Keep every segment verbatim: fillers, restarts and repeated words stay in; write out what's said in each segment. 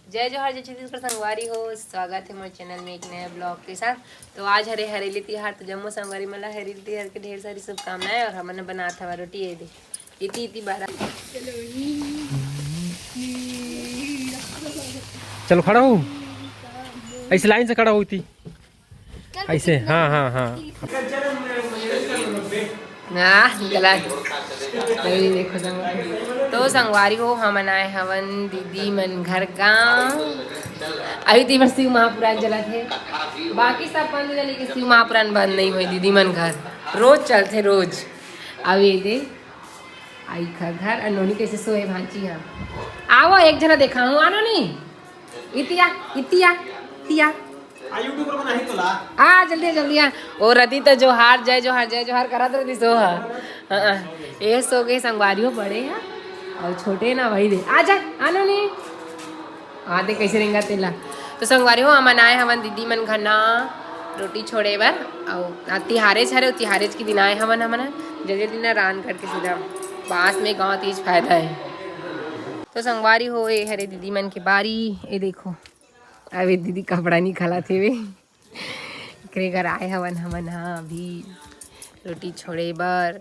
जय जोहार, जय छत्तीसगढ़ संगवारी हो, स्वागत है मोर चैनल में एक नया ब्लॉग के साथ। तो आज हरे हरेली तिहार, तो जम्मो संगवारी मन ला हरेली तिहार के ढेर सारी शुभकामनाएं। और हमन बनात हवा रोटी, ये दे इति इति बारा। चलो खड़ा हो, ऐसे लाइन से खड़ा हो इति। ऐसे, हाँ, हाँ, हाँ। हाँ, गलत। अभी देखो तो। तो संगवारी हो, हमन आए हवन दीदी मन घर गाँव। अभी तीबर शिव महापुराण चलत हे, बाकी सब बंद हो जाए, लेकिन शिव महापुराण बंद नहीं होए। दीदी मन घर रोज चलथे, रोज। अब ये दे आई घर, घर। अनोनी कैसे सोए भांची हम। आवो, एक जना देखा हूँ, आनो नी। इतिया, इतिया, इतिया। आ, YouTuber बनाही तोला। आ, जल्दी आ, जल्दी आ। ओ रति तो जोहार, जय जोहार, जय जोहार करत रति सो हा। हाँ, हाँ। ए सो के संगवारी हो बड़े हा। और छोटे ना वही दे। आ जा, आनो नी। आ दे कैसे रेंगा तेला। तो संगवारी हो, हमन आए हवन दीदी मन घर ना रोटी छोड़े बर। अउ आ तिहारेच हरे, तिहारेच के दिन आए हवन हमन ह। जल्दी जल्दी ना रांध करके सीधा बांस में गाँव तीज फायदा है। तो संगवारी हो, ए हरे दीदी मन के बारी। ए देखो, अबे दीदी कपड़ा निकालत हेवे। एकरे घर आए हवन हमन हा अभी रोटी छोड़े बर।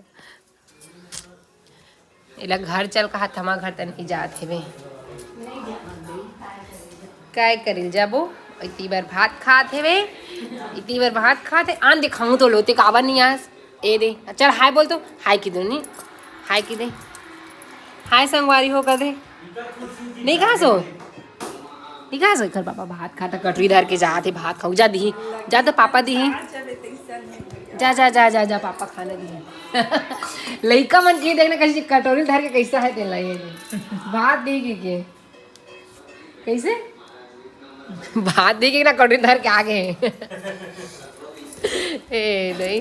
एला घर चल कहा, थमा घर तन ही जात हेवे। काय करिल जाबो? इति बर भात खात हेवे, इति बर भात खात हे। आन दिखाऊं तो लोते काबर नहीं आस। ए दे, चल हाय बोल तो, हाय की दो नी, हाय की दे, हाय संगवारी हो कर दे। नहीं कहा सो, नहीं कहा सो, कर पापा भात खाता, कटोरी धर के जात हे, भात खाऊ जा दिही, जा तो पापा दिही, जा, जा, जा, जा, जा, पापा खाना दिही। लइका मन के देखना कैसे कटोरी धर के कैसा है तेला ये दे। भात दिही के, के? कैसे? भात दे के ना कटोरी धर के आ गए। ए, नहीं।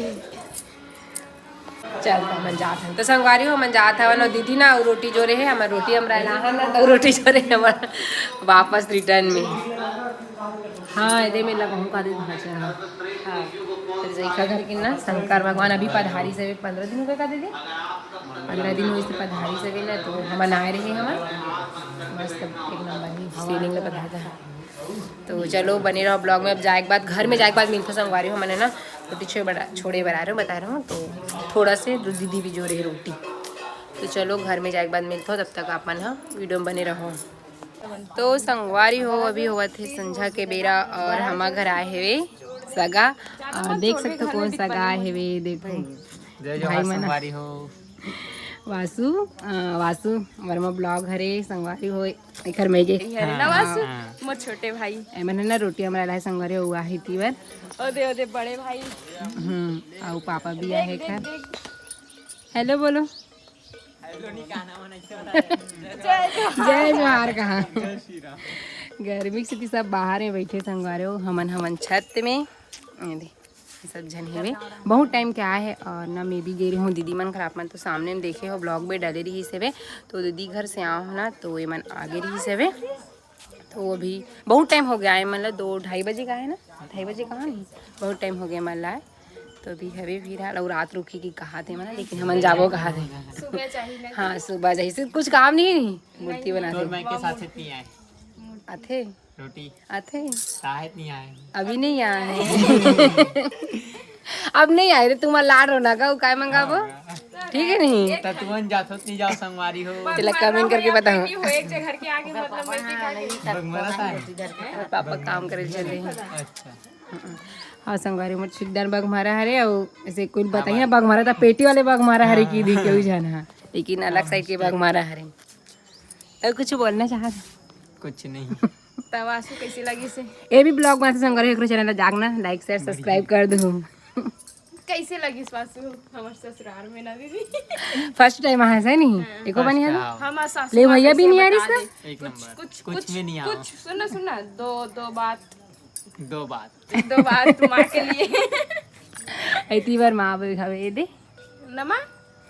चल, तो हमन जात हन। तो संगवारी हो, हमन जात हवन, और दीदी ना, और रोटी जो रहे, हमर रोटी हमरा लाहन ना, तो रोटी जो रहे, हमर वापस रिटर्न में। हाँ, एदे में लगाऊँ का दे भाजा। हाँ। तो जइका घर के ना, शंकर भगवान अभी पधारी से पंद्रह दिन हो गए का दीदी? पंद्रह दिन होइस पधारी से भी ना, तो हमन आए रहे हमन। मस्त एक नंबर ही फीलिंग लगा था। तो चलो बने रहो ब्लॉग में। अब जाए के बाद, घर में जाए के बाद मिलथो संगवारी हो, हमन ना रोटी छोड़े बर, छोड़े बर आ रहे हो, बता रहे हो। तो थोड़ा से दो दीदी भी जो रहे रोटी, तो चलो घर में जाए के बाद मिलथो, तब तक अपन ह वीडियो में बने रहो। तो संगवारी हो, अभी होवत हे संझा के बेरा और हमा घर आए हेवे सगा। और देख सकते हो कौन सगा आए हेवे, देखो। जय भाई जोहार मन। संगवारी हो। वासु, अ, वासु वर्मा ब्लॉग हरे संगवारी हो, एकर में जे। ये हरे ना वासु, हाँ। मोर छोटे भाई। एमन ना रोटी हमरा ला संगवारी हो, हुआ है तीवर। ओदे, ओदे बड़े भाई। हम्म, आउ पापा भी देख, आए देख, एकर। देख। हेलो बोलो। जय जोहार। जय जोहार कहा। गर्मी के सेती सब बाहर में बैठे संगवारी हो, हमन, हमन छत में। ये दे, सब झन हेवे। बहुत टाइम के आए हे और ना मैं भी गे रही हूँ दीदी मन घर। आप मन तो सामने में देखे हो, ब्लॉग में डाले रही सेवे। तो दीदी घर से आओ ना, तो ये मन आगे रही सेवे। तो अभी बहुत टाइम हो गया है, मतलब दो ढाई बजे का है ना, ढाई बजे का है नहीं, बहुत टाइम हो गया मन ला। तो अभी हवे फिलहाल, और रात रुकी की कहा थे मन, लेकिन हमन जाबो कहा थे। सुबह चाहिए ना। हाँ, सुबह जाही से कुछ काम नहीं है, मूर्ति बना तोर दे। मैं के साथ इतनी आए। आथे? रोटी। आथे? साहे नहीं आए। अभी नहीं आए। अब नहीं आए रे, तुम लाड हो ना का, काय मंगाबो? हाँ। ठीक है नहीं? त तुमन जाथो नहीं जाओ संगवारी हो। तेला comment करके बताओ। हो एक जगह के आगे मतलब मैं दिखा के बगमरा था। पापा काम करे चले हैं। अच्छा। हाँ संगवारी, मोर छिकदार बगमारा हरे, और ऐसे कोई बताइए बगमारा था, पेटी वाले बगमारा हरे की दी केहू जाना, लेकिन अलग साइड के बगमारा हरे। और कुछ बोलना चाहत? कुछ नहीं। तब आंसू कैसे लगी से? ये भी ब्लॉग में संगवारी, एकरो चैनल जागना, लाइक शेयर सब्सक्राइब कर दो। कैसे लगी सासू हमारे ससुराल में ना दीदी? फर्स्ट टाइम आए से नहीं, हाँ। एको बार नहीं आए। हम सासू ले माँ भैया भी कैसे नहीं आ रही बता सर? दे। एक कुछ, नंबर। कुछ, कुछ कुछ, भी नहीं आओ। कुछ सुन ना, सुन ना, दो, दो बात। दो बात। दो बात माँ के लिए। इतनी बार माँ भी खावे दे। नमा?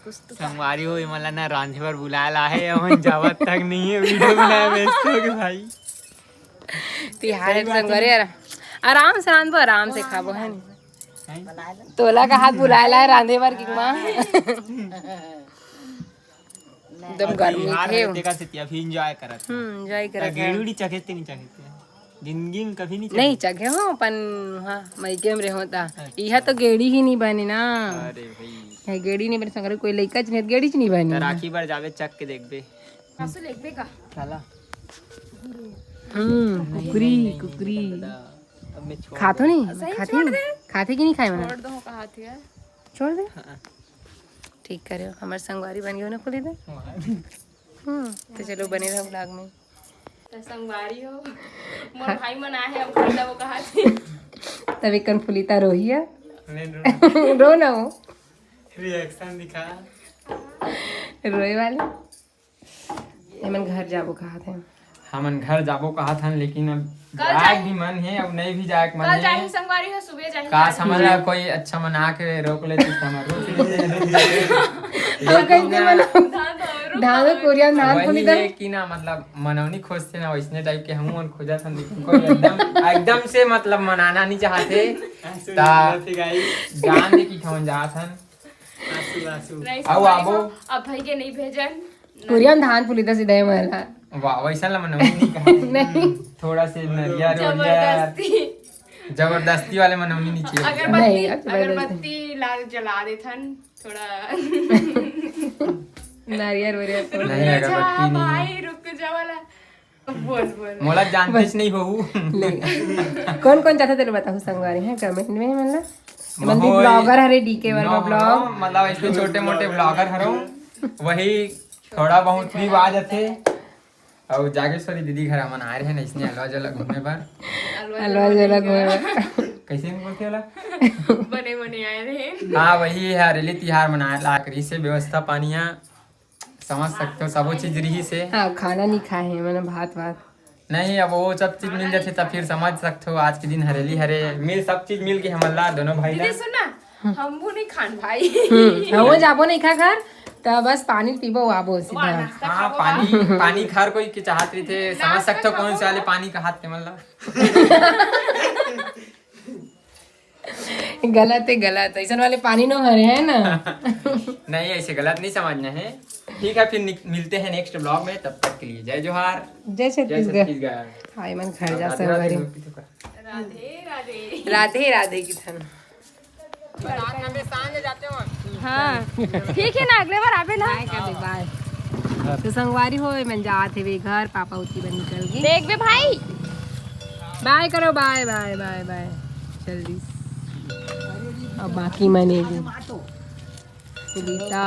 कुछ तो संगवारी हो, ये मला ना रांधे बर बुलाए ला है, हमन जावत तक नहीं है, वीडियो बनाए व्यस्त हो गए भाई। तिहार सही बात है संगवारी ना। आरा-, आराम से रांधबो, आराम से खाबो, है नहीं? हैं? तोला का हाथ बुलाए ला है रांधे बर की माँ? एकदम गर्मी हे। तेका से अभी एंजॉय करत हे। हम्म, एंजॉय करत हे। गेड़ी उड़ी चघे ते नहीं चघे ते? जिंदगी में कभी नहीं चघे। नहीं चघे हो, अपन हाँ, मइके में रहो ता। अच्छा। इहा तो गेड़ी ही नहीं बने ना। अरे भाई। इहा गेड़ी नहीं बने, संगवारी कोई लइका च नहीं, गेड़ी च नहीं बने। त राखी बर जाबे, चख के देखबे। असो लेगबे का? साला। हम्म, कुकरी, कुकरी। अब मैं छोड़ खाथो नहीं? सही खाथे छोड़ नहीं? दे। खाथे कि नहीं खाए मना? छोड़ दो, कहा थी यार। छोड़ दे। हाँ। ठीक करे हो, हमर संगवारी बन गए ना, खुली दे। हाँ। हम्म, तो चलो बने रहो vlog में। तो संगवारी हो, मोर हाँ। भाई मन आए हैं, अब खाना वो कहा थी। तब एक कन फुलिता रोही है। नहीं, रो। रो ना हो। रिएक्शन दिखा। रोए वाले। एमन घर जाबो कहा थे। हमन घर जाबो कहा था, लेकिन अब कल जाए जाही। भी मन है, अब नहीं भी जाए के मन कल है। जाही संगवारी हो, सुबह जाही काश गाड़ी। हमन ला कोई अच्छा मना के रोक लेती तो हमर रोक लेते। तो कैसे मना? धान, धान, धान, कोरिया धान वही फुली है दम। कि ना, मतलब, मनौनी खोजते ना, वैसने टाइप के हम मन खोजत हन, लेकिन कोई एकदम, एकदम से, मतलब, मनाना नहीं चाहते। आंसू ता निकलत हे, गाइस। जान दे कि ठवन जात हन। आंसू, आंसू। नहीं, आओ, संगवारी आबो। हो, अब भाई के नहीं भेजन। कोरिया में धान फुली दस दे मला। वाह, वैसा ला मनौनी नहीं कहा। नहीं। थोड़ा से नरियर, नरियर। जबरदस्ती। जबरदस्ती वाले मनौनी नहीं चाहिए। अगरबत्ती, नहीं, जबरदस्ती। अगरबत्ती ला जला देथन, थोड़ा। नारियर वारियर थोड़ा। नहीं, रुक जा अगरबत्ती नहीं। भाई, रुक जा वाला। बोल, बोल। मोला जानतेच नहीं होहू। नहीं। कौन कौन चाहता तेरे बताओ संगवारी है कमेंट में, मतलब मतलब महोई। ब्लॉगर हरे डीके वर्मा नो, ब्लॉग। मतलब इसमें छोटे मोटे ब्लॉगर हरो, वही थोड़ा बहुत भी आ जाते। और जागेश्वरी दीदी घर हमन आए रहे ना, इसने अलवा जला घूमे बर। अलवा जला घूमे बर। कैसे नहीं बोलते वाला? बने बने आए रहे। हाँ, वही है, हरेली तिहार मनाए ला करी से व्यवस्था पानिया। समझ सकते हो, सबो चीज रही से। हाँ, खाना नहीं खाए हैं, मैंने भात वात। नहीं, अब वो सब चीज मिल जाते तब फिर समझ सकते हो। आज के दिन हरेली हरे मिल, सब चीज मिल के हमन ला दोनों भाई ला। दीदी सुन ना, हम वो नहीं खान भाई। हम्म, हम वो जाबो नहीं खा घर, तो बस पानी पीबो आबो सीधा। वाह, नाश्ता हाँ, खाबो पानी, का? पानी हर कोई के चाहत रही थे, समझ नाश्ता सकते हो कौन खाबो से वाले का? पानी का हाथ के मतलब। गलत है, गलत। ऐसा वाले पानी नो हरे है ना। नहीं, ऐसे गलत नहीं समझना है। ठीक है, फिर निक-, मिलते हैं नेक्स्ट ब्लॉग में। तब तक के लिए जय जोहार, जय जय छत्तीसगढ़। छत्तीसगढ़। हाय मन घर जा राधे राधे संगवारी। बोल पीछे का। राधे राधे। राधे राधे की थन। हाँ, ठीक है ना, अगले बार आबे ना। बाय कर दे, बाय। तो संगवारी हो, मैं जात हे वे घर, पापा उती बन निकल गए। देख बे भाई। बाय करो, बाय, बाय, बाय, बाय। जल्दी। अब बाकी मने भी। सुनीता,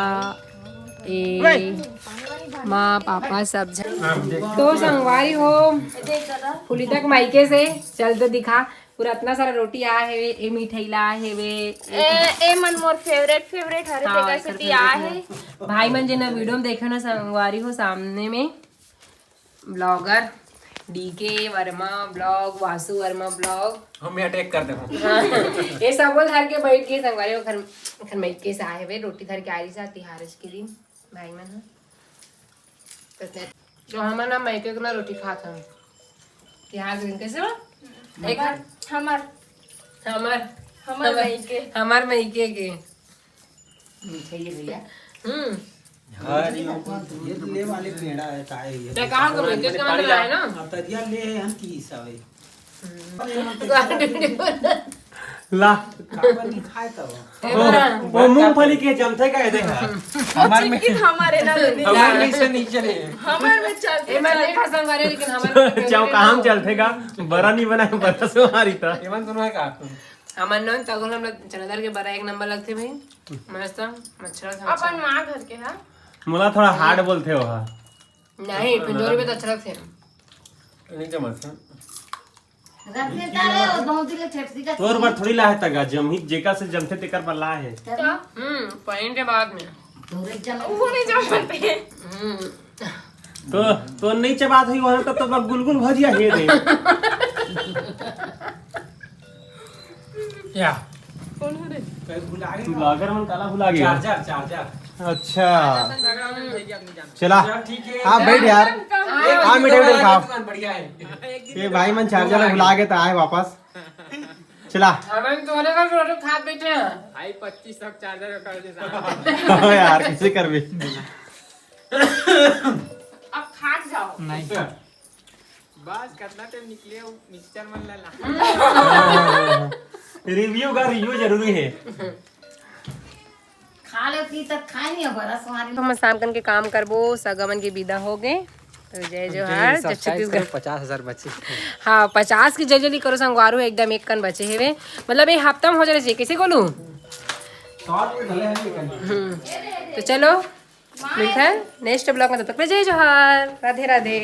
ए, माँ, पापा, सब झन। तो संगवारी हो, फुलिता के मायके से चल तो दिखा, पूरा इतना सारा रोटी आए हेवे, ए मिठाई ला आए हेवे। ए, ए मन मोर फेवरेट, फेवरेट हरे, हाँ, तेकर सेती आए हे। भाई मन जेन वीडियो में देखे ना संगवारी हो, सामने में blogger DK Verma blog, Vasu Verma blog. हम यहाँ टैग कर देबो। हाँ, ये सब वो धर के बैठ के संगवारी हो, घर, घर में कैसे आए हेवे, रोटी धर के आ रही सा तिहार के दिन। भाई मन ह। तो हमन ना मायके के ना रोटी खात हन। तिहार के दिन कैसे बा? एक हमर, हमर, हमर, हमर हमर, मायके। हमर मायके के। मीठा ये भैया। हम्म। हाँ, ये ले वाले पेड़ा है, का है ये? ते कहाँ के मायके के हमन लाए ना? अब तरिया ले है, हम की हिसाब है। ला। काबर नहीं खाए तब? ए वो, बड़ा। वो मूंगफली के जमथे का, ये देखा। हमार में चिक्की तो हमारे ना दे दी। हमार में से नहीं चले। हमार में चलते, ए, मैं चलते। देखा संग वाले, लेकिन हमारे में चाव काम चलथे का? बरा नहीं बना, बरा से मारी था। एमन दोनों है का? हमार नॉन तगोल हम लोग चनादार के बरा एक नंबर लगथे भाई। मस्त मच्छर खा अपन माँ घर के, हाँ? मोला थोड़ा हार्ड बोलथे हो, हाँ। नहीं, पिंजोरी में तो अच्छा लगथे। नहीं जमत है। रख देता है, वो बहुत ही छेटसी का तोर बर थोड़ी लाहे तगा, जमही जेका से जमथे तेकर बर लाहे। हम्म, पानी के बाद में। तोरे जम वो नहीं जमते। हम्म। तो, तो नहीं चबात हुई वहां तो, तो गुलगुल भजिया हे रे। या। कौन हो रे? कहीं भुला गए। ब्लॉगर मन काला भुला गया। Charger, charger. अच्छा। झगड़ा हो गया, नहीं जानते। चला। चल, ठीक है। आप बैठ यार। कम। एक आप मिठाई उठाई खाओ। दुकान बढ़िया है। ये भाई मन चार्जर ला भुला के त आए वापस। चला। हमें तो होने का फोटो खा बैठे हैं। भाई पच्चीस तक चार्जर का कर दे साहब। ओ यार, किसे करबे? अब खा जाओ। नहीं। बस कितना टाइम निकले हो मिक्सचर मन ला ला। रिव्यू का रिव्यू जरूरी है। खा ले पी तक खाए नहीं हो बड़ा सारी। हम शाम कन के काम करबो, सगा मन के विदा हो गए। तो जय जोहार, जय छत्तीसगढ़। पचास हजार बचे। हाँ, पचास की जल्दी जल्दी करो संगवारू, एकदम एक कन बचे हेवे। मतलब ये हफ्ता में हो जाना चाहिए, कैसे बोलू? शॉर्ट में भले है लेकिन तो चलो मिलते हैं नेक्स्ट ब्लॉग में, तब तक के लिए जय जोहार, राधे राधे।